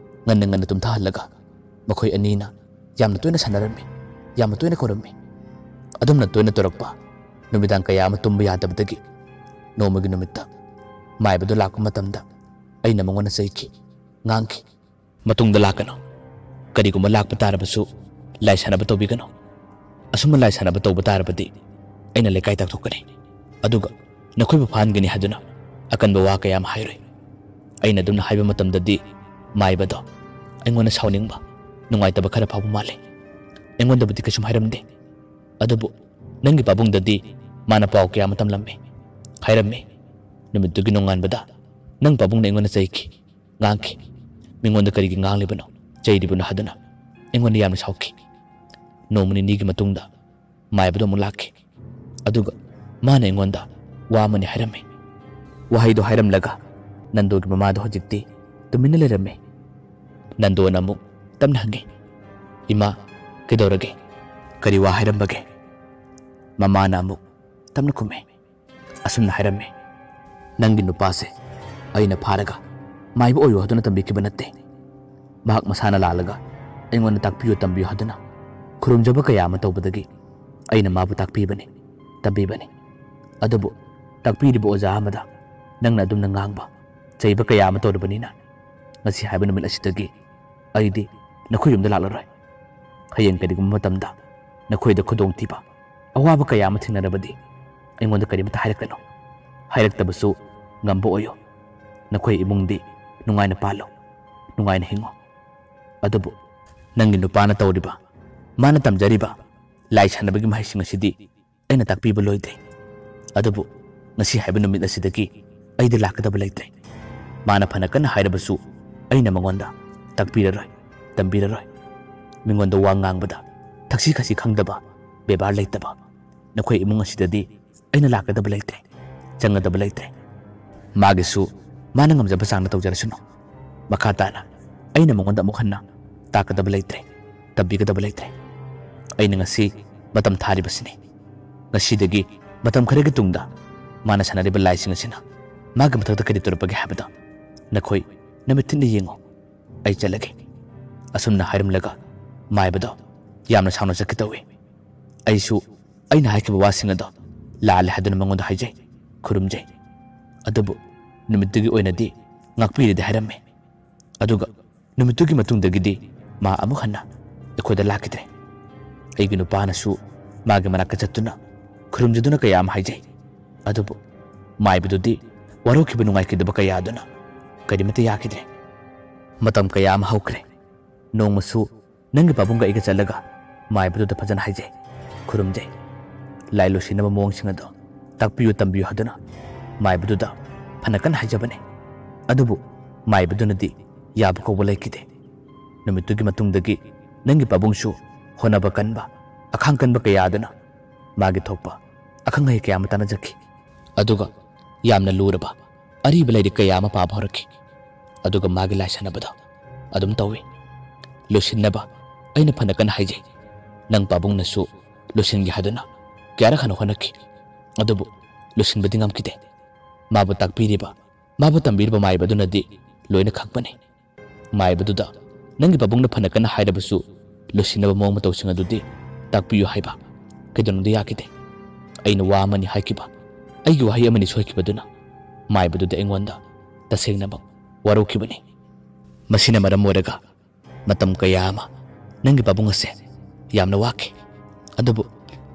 ꯉꯟꯅ ꯉꯟꯅ ꯇꯨꯝꯊꯍꯜꯂꯒ ꯃꯈꯣꯏ ꯑꯅꯤꯅ ꯌꯥꯝꯅ ꯇꯣꯏꯅ ꯁꯥꯟꯅꯔꯝꯃꯤ, ꯌꯥꯝꯅ ꯇꯣꯏꯅ ꯀꯧꯔꯝꯃꯤ꯫ ꯑꯗꯨꯝꯅ ꯇꯣꯏꯅ ꯇꯧꯔꯛꯄ ꯅꯨꯃꯤꯗꯥꯡ ꯀꯌꯥ ꯑꯃ ꯇꯨꯝꯕ ꯌꯥꯗꯕꯗꯒꯤ ꯅꯣꯡꯃꯒꯤ ꯅꯨꯃꯤꯠꯇ ꯃꯥꯏꯕꯗꯨ ꯂꯥꯛꯄ ꯃꯇꯝꯗ ꯑꯩꯅ ꯃꯉꯣꯟꯗ ꯆꯩꯈꯤ, ꯉꯥꯡꯈꯤ꯫ "ꯃꯇꯨꯡꯗ ꯂꯥꯛꯀꯅꯨ꯫ ꯀꯔꯤꯒꯨꯝꯕ ꯂꯥꯛꯄ ꯇꯥꯔꯕꯁꯨ ꯂꯥꯏ ꯁꯥꯟꯅꯕ ꯇꯧꯕꯤꯒꯅꯨ꯫ ꯑꯁꯨꯝꯅ ꯂꯥꯏ ꯁꯥꯟꯅꯕ ꯇꯧꯕ ꯇꯥꯔꯕꯗꯤ ꯑꯩꯅ ꯂꯩꯀꯥꯏ ꯇꯥꯛꯊꯣꯛꯀꯅꯤ꯫ ꯑꯗꯨꯒ ꯅꯈꯣꯏꯕꯨ ꯐꯥꯍꯟꯒꯅꯤ ꯍꯥꯏꯗꯨꯅ ꯑꯀꯟꯕ ꯋꯥ ꯀꯌꯥ ꯑꯃ ꯍꯥꯏꯔꯨꯏ꯫ ꯑꯩꯅ ꯑꯗꯨꯝꯅ ꯍꯥꯏꯕ ꯃꯇꯝꯗꯗꯤ ꯃꯥꯏꯕꯗꯣ ꯑꯩꯉꯣꯟꯗ ꯁꯥꯎꯅꯤꯡꯕ, ꯅꯨꯡꯉꯥꯏꯇꯕ ꯈꯔ ꯐꯥꯎꯕ ꯃꯥꯜꯂꯦ꯫ ꯑꯩꯉꯣꯟꯗꯕꯨꯗꯤ ꯀꯩꯁꯨꯝ ꯍꯥꯏꯔꯝꯗꯦ꯫ ꯑꯗꯨꯕꯨ ꯅꯪꯒꯤ ꯄꯥꯕꯨꯡꯗꯗꯤ ꯃꯥꯅ ꯄꯥꯎ ꯀꯌꯥ ꯑꯃ ꯇꯝꯂꯝꯃꯤ, ꯍꯥꯏꯔꯝꯃꯤ꯫ ꯅꯨꯃꯤꯠꯇꯨꯒꯤ ꯅꯣꯡꯉꯥꯟꯕꯗ ꯅꯪ ꯄꯥꯕꯨꯡꯅ ꯑꯩꯉꯣꯟꯗ ꯆꯩꯈꯤ, ꯉꯥꯡꯈꯤ꯫ ꯃꯤꯉꯣꯟꯗ ꯀꯔꯤꯒꯤ ꯉꯥꯡꯂꯤꯕꯅꯣ, ꯆꯩꯔꯤꯕꯅꯣ ꯍꯥꯏꯗꯨꯅ ꯑꯩꯉꯣꯟꯗ ꯌꯥꯝꯅ ꯁꯥꯎꯈꯤ꯫ ꯅꯣꯡꯃ ꯅꯤꯅꯤꯒꯤ ꯃꯇꯨꯡꯗ ꯃꯥꯏꯕꯗꯣ ꯑꯃꯨꯛ ꯂꯥꯛꯈꯤ꯫ ꯑꯗꯨꯒ ꯃꯥꯅ ꯑꯩꯉꯣꯟꯗ ꯋꯥ ꯑꯃꯅꯤ ꯍꯥꯏꯔꯝꯃꯤ꯫ ꯋꯥꯍꯩꯗꯣ ꯍꯥꯏꯔꯝꯂꯒ ꯅꯟꯗꯣꯒꯤ ꯃꯃꯥꯗꯣ ꯍꯧꯖꯤꯛꯇꯤ ꯇꯨꯃꯤꯟꯅ ꯂꯩꯔꯝꯃꯤ꯫ ꯅꯟꯗꯣꯅ ꯑꯃꯨꯛ ꯇꯞꯅ ꯍꯪꯉꯤ, "ꯏꯃꯥ, ꯀꯩꯗꯧꯔꯒꯦ? ꯀꯔꯤ ꯋꯥ ꯍꯥꯏꯔꯝꯕꯒꯦ?" ꯃꯃꯥꯅ ꯑꯃꯨꯛ ꯇꯞꯅ ꯈꯨꯝꯃꯤ, ꯑꯁꯨꯝꯅ ꯍꯥꯏꯔꯝꯃꯤ, "ꯅꯪꯒꯤ ꯅꯨꯄꯥꯁꯦ ꯑꯩꯅ ꯐꯥꯔꯒ ꯃꯥꯏꯕ ꯑꯣꯏꯌꯨ ꯍꯥꯏꯗꯨꯅ ꯇꯝꯕꯤꯈꯤꯕ ꯅꯠꯇꯦ꯫ ꯃꯍꯥꯛ ꯃꯁꯥꯅ ꯂꯥꯜꯂꯒ ꯑꯩꯉꯣꯟꯗ ꯇꯥꯛꯄꯤꯌꯨ ꯇꯝꯕꯤꯌꯨ ꯍꯥꯏꯗꯨꯅ ꯈꯨꯔꯨꯝꯖꯕ ꯀꯌꯥ ꯑꯃ ꯇꯧꯕꯗꯒꯤ ꯑꯩꯅ ꯃꯥꯕꯨ ꯇꯥꯛꯄꯤꯕꯅꯤ, ꯇꯝꯕꯤꯕꯅꯤ꯫ ꯑꯗꯨꯕꯨ ꯇꯥꯛꯄꯤꯔꯤꯕ ꯑꯣꯖꯥ ꯑꯃꯗ ꯅꯪꯅ ꯑꯗꯨꯝꯅ ꯉꯥꯡꯕ, ꯆꯩꯕ ꯀꯌꯥ ꯑꯃ ꯇꯧꯔꯕꯅꯤꯅ ꯉꯁꯤ ꯍꯥꯏꯕ ꯅꯨꯃꯤꯠ ꯑꯁꯤꯗꯒꯤ ꯑꯩꯗꯤ ꯅꯈꯣꯏ ꯌꯨꯝꯗ ꯂꯥꯛꯂꯔꯣꯏ꯫ ꯍꯌꯦꯡ ꯀꯔꯤꯒꯨꯝꯕ ꯃꯇꯝꯗ ꯅꯈꯣꯏꯗ ꯈꯨꯗꯣꯡꯊꯤꯕ, ꯑꯋꯥꯕ ꯀꯌꯥ ꯑꯃ ꯊꯦꯡꯅꯔꯕꯗꯤ ꯑꯩꯉꯣꯟꯗ ꯀꯔꯤꯃꯇ ꯍꯥꯏꯔꯛꯀꯅꯨ꯫ ꯍꯥꯏꯔꯛꯇꯕꯁꯨ ꯉꯝꯕ ꯑꯣꯏꯌꯨ꯫ ꯅꯈꯣꯏ ꯏꯃꯨꯡꯗꯤ ꯅꯨꯡꯉꯥꯏꯅ ꯄꯥꯜꯂꯨ, ꯅꯨꯡꯉꯥꯏꯅ ꯍꯤꯡꯉꯨ꯫ ꯑꯗꯨꯕꯨ ꯅꯪꯒꯤ ꯅꯨꯄꯥꯅ ꯇꯧꯔꯤꯕ, ꯃꯥꯅ ꯇꯝꯖꯔꯤꯕ ꯂꯥꯏ ꯁꯥꯟꯅꯕꯒꯤ ꯃꯍꯩꯁꯤꯡ ꯑꯁꯤꯗꯤ ꯑꯩꯅ ꯇꯥꯛꯄꯤꯕ ꯂꯣꯏꯗ꯭ꯔꯤ꯫ ꯑꯗꯨꯕꯨ ꯉꯁꯤ ꯍꯥꯏꯕ ꯅꯨꯃꯤꯠ ꯑꯁꯤꯗꯒꯤ ꯑꯩꯗꯤ ꯂꯥꯛꯀꯗꯕ ꯂꯩꯇ꯭ꯔꯦ꯫ ꯃꯥꯅ ꯐꯅ ꯀꯟꯅ ꯍꯥꯏꯔꯕꯁꯨ ꯑꯩꯅ ꯃꯉꯣꯟꯗ ꯇꯥꯛꯄꯤꯔꯔꯣꯏ, ꯇꯝꯕꯤꯔꯔꯣꯏ꯫ ꯃꯤꯉꯣꯟꯗ ꯋꯥ ꯉꯥꯡꯕꯗ ꯊꯛꯁꯤ ꯈꯥꯁꯤ ꯈꯪꯗꯕ, ꯕꯦꯕꯥꯔ ꯂꯩꯇꯕ ꯅꯈꯣꯏ ꯏꯃꯨꯡ ꯑꯁꯤꯗꯗꯤ ꯑꯩꯅ ꯂꯥꯛꯀꯗꯕ ꯂꯩꯇ꯭ꯔꯦ, ꯆꯪꯒꯗꯕ ꯂꯩꯇ꯭ꯔꯦ꯫ ꯃꯥꯒꯤꯁꯨ ꯃꯥꯅ ꯉꯝꯖꯕ ꯆꯥꯡꯗ ꯇꯧꯖꯔꯁꯅꯨ꯫ ꯃꯈꯥ ꯇꯥꯅ ꯑꯩꯅ ꯃꯉꯣꯟꯗ ꯑꯃꯨꯛ ꯍꯟꯅ ꯇꯥꯛꯀꯗꯕ ꯂꯩꯇ꯭ꯔꯦ, ꯇꯝꯕꯤꯒꯗꯕ ꯂꯩꯇ꯭ꯔꯦ꯫ ꯑꯩꯅ ꯉꯁꯤ ꯃꯇꯝ ꯊꯥꯔꯤꯕꯁꯤꯅꯤ꯫ ꯉꯁꯤꯗꯒꯤ ꯃꯇꯝ ꯈꯔꯒꯤ ꯇꯨꯡꯗ ꯃꯥꯅ ꯁꯥꯟꯅꯔꯤꯕ ꯂꯥꯏꯁꯤꯡ ꯑꯁꯤꯅ ꯃꯥꯒꯤ ꯃꯊꯛꯇ ꯀꯔꯤ ꯇꯧꯔꯛꯄꯒꯦ ꯍꯥꯏꯕꯗꯣ ꯅꯈꯣꯏ ꯅꯨꯃꯤꯠ ꯊꯤꯟꯅ ꯌꯦꯡꯉꯨ꯫ ꯑꯩ ꯆꯠꯂꯒꯦ꯫ ꯑꯁꯨꯝꯅ ꯍꯥꯏꯔꯝꯂꯒ ꯃꯥꯏꯕꯗꯣ ꯌꯥꯝꯅ ꯁꯥꯎꯅ ꯆꯠꯀꯦ ꯇꯧꯏ꯫ ꯑꯩꯁꯨ ꯑꯩꯅ ꯍꯥꯏꯈꯤꯕ ꯋꯥꯁꯤꯡ ꯑꯗꯣ ꯂꯥꯜꯂꯦ ꯍꯥꯏꯗꯨꯅ ꯃꯉꯣꯟꯗ ꯍꯥꯏꯖꯩ, ꯈꯨꯔꯨꯝꯖꯩ꯫ ꯑꯗꯨꯕꯨ ꯅꯨꯃꯤꯠꯇꯨꯒꯤ ꯑꯣꯏꯅꯗꯤ ꯉꯥꯛꯄꯤꯔꯦꯗꯤ ꯍꯥꯏꯔꯝꯃꯤ꯫ ꯑꯗꯨꯒ ꯅꯨꯃꯤꯠꯇꯨꯒꯤ ꯃꯇꯨꯡꯗꯒꯤꯗꯤ ꯃꯥ ꯑꯃꯨꯛ ꯍꯟꯅ ꯑꯩꯈꯣꯏꯗ ꯂꯥꯛꯈꯤꯗ꯭ꯔꯦ꯫ ꯑꯩꯒꯤ ꯅꯨꯄꯥꯅꯁꯨ ꯃꯥꯒꯤ ꯃꯅꯥꯛꯇ ꯆꯠꯇꯨꯅ ꯈꯨꯔꯨꯝꯖꯗꯨꯅ ꯀꯌꯥ ꯑꯃ ꯍꯥꯏꯖꯩ꯫ ꯑꯗꯨꯕꯨ ꯃꯥꯏꯕꯗꯨꯗꯤ ꯋꯥꯔꯧꯈꯤꯕ ꯅꯨꯡꯉꯥꯏꯈꯤꯗꯕ ꯀꯌꯥ ꯑꯗꯨꯅ ꯀꯔꯤꯃꯠꯇ ꯌꯥꯈꯤꯗ꯭ꯔꯦ꯫ ꯃꯇꯝ ꯀꯌꯥ ꯑꯃ ꯍꯧꯈ꯭ꯔꯦ꯫ ꯅꯣꯡꯃꯁꯨ ꯅꯪꯒꯤ ꯄꯥꯕꯨꯡꯒ ꯑꯩꯒ ꯆꯠꯂꯒ ꯃꯥꯏꯕꯗꯨꯗ ꯐꯖꯅ ꯍꯥꯏꯖꯩ, ꯈꯨꯔꯨꯝꯖꯩ꯫ ꯂꯥꯏ ꯂꯣꯏꯁꯤꯟꯅꯕ ꯃꯑꯣꯡꯁꯤꯡ ꯑꯗꯣ ꯇꯥꯛꯄꯤꯌꯨ ꯇꯝꯕꯤꯌꯨ ꯍꯥꯏꯗꯨꯅ ꯃꯥꯏꯕꯗꯨꯗ ꯐꯅ ꯀꯟꯅ ꯍꯥꯏꯖꯕꯅꯤ꯫ ꯑꯗꯨꯕꯨ ꯃꯥꯏꯕꯗꯨꯅꯗꯤ ꯌꯥꯕ ꯀꯧꯕ ꯂꯩꯈꯤꯗꯦ꯫ ꯅꯨꯃꯤꯠꯇꯨꯒꯤ ꯃꯇꯨꯡꯗꯒꯤ ꯅꯪꯒꯤ ꯄꯥꯕꯨꯡꯁꯨ ꯍꯣꯠꯅꯕ ꯀꯟꯕ, ꯑꯈꯥꯡ ꯀꯟꯕ ꯀꯌꯥ ꯑꯗꯨꯅ ꯃꯥꯒꯤ ꯊꯣꯛꯄ ꯑꯈꯪ ꯑꯍꯩ ꯀꯌꯥ ꯑꯃ ꯇꯥꯟꯅꯖꯈꯤ꯫ ꯑꯗꯨꯒ ꯌꯥꯝꯅ ꯂꯨꯔꯕ ꯑꯔꯤꯕ ꯂꯥꯏꯔꯤꯛ ꯀꯌꯥ ꯑꯃ ꯄꯥꯕ ꯍꯧꯔꯛꯈꯤ꯫ ꯑꯗꯨꯒ ꯃꯥꯒꯤ ꯂꯥꯏ ꯁꯥꯟꯅꯕꯗꯣ ꯑꯗꯨꯝ ꯇꯧꯏ꯫ ꯂꯣꯏꯁꯤꯟꯅꯕ ꯑꯩꯅ ꯐꯅ ꯀꯟꯅ ꯍꯥꯏꯖꯩ꯫ ꯅꯪ ꯄꯥꯕꯨꯡꯅꯁꯨ ꯂꯣꯏꯁꯤꯟꯒꯦ ꯍꯥꯏꯗꯨꯅ ꯀꯌꯥꯔꯛ ꯍꯟꯅ ꯍꯣꯠꯅꯈꯤ꯫ ꯑꯗꯨꯕꯨ ꯂꯣꯏꯁꯤꯟꯕꯗꯤ ꯉꯝꯈꯤꯗꯦ꯫ ꯃꯥꯕꯨ ꯇꯥꯛꯄꯤꯔꯤꯕ, ꯃꯥꯕꯨ ꯇꯝꯕꯤꯔꯤꯕ ꯃꯥꯏꯕ ꯑꯗꯨꯅꯗꯤ ꯂꯣꯏꯅ ꯈꯪꯕꯅꯤ꯫ ꯃꯥꯏꯕꯗꯨꯗ ꯅꯪꯒꯤ ꯄꯥꯕꯨꯡꯅ ꯐꯅ ꯀꯟꯅ ꯍꯥꯏꯔꯕꯁꯨ ꯂꯣꯏꯁꯤꯟꯅꯕ ꯃꯑꯣꯡ ꯃꯇꯧꯁꯤꯡ ꯑꯗꯨꯗꯤ ꯇꯥꯛꯄꯤꯌꯨ ꯍꯥꯏꯕ ꯀꯩꯗꯧꯅꯨꯡꯗ ꯌꯥꯈꯤꯗꯦ꯫ ꯑꯩꯅ ꯋꯥ ꯑꯃꯅꯤ ꯍꯥꯏꯈꯤꯕ, ꯑꯩꯒꯤ ꯋꯥꯍꯩ ꯑꯃꯅꯤ ꯁꯣꯏꯈꯤꯕꯗꯨꯅ ꯃꯥꯏꯕꯗꯨꯗ ꯑꯩꯉꯣꯟꯗ ꯇꯁꯦꯡꯅꯃꯛ ꯋꯥꯔꯧꯈꯤꯕꯅꯤ꯫ ꯃꯁꯤꯅ ꯃꯔꯝ ꯑꯣꯏꯔꯒ ꯃꯇꯝ ꯀꯌꯥ ꯑꯃ ꯅꯪꯒꯤ ꯄꯥꯕꯨꯡ ꯑꯁꯦ ꯌꯥꯝꯅ ꯋꯥꯈꯤ꯫ ꯑꯗꯨꯕꯨ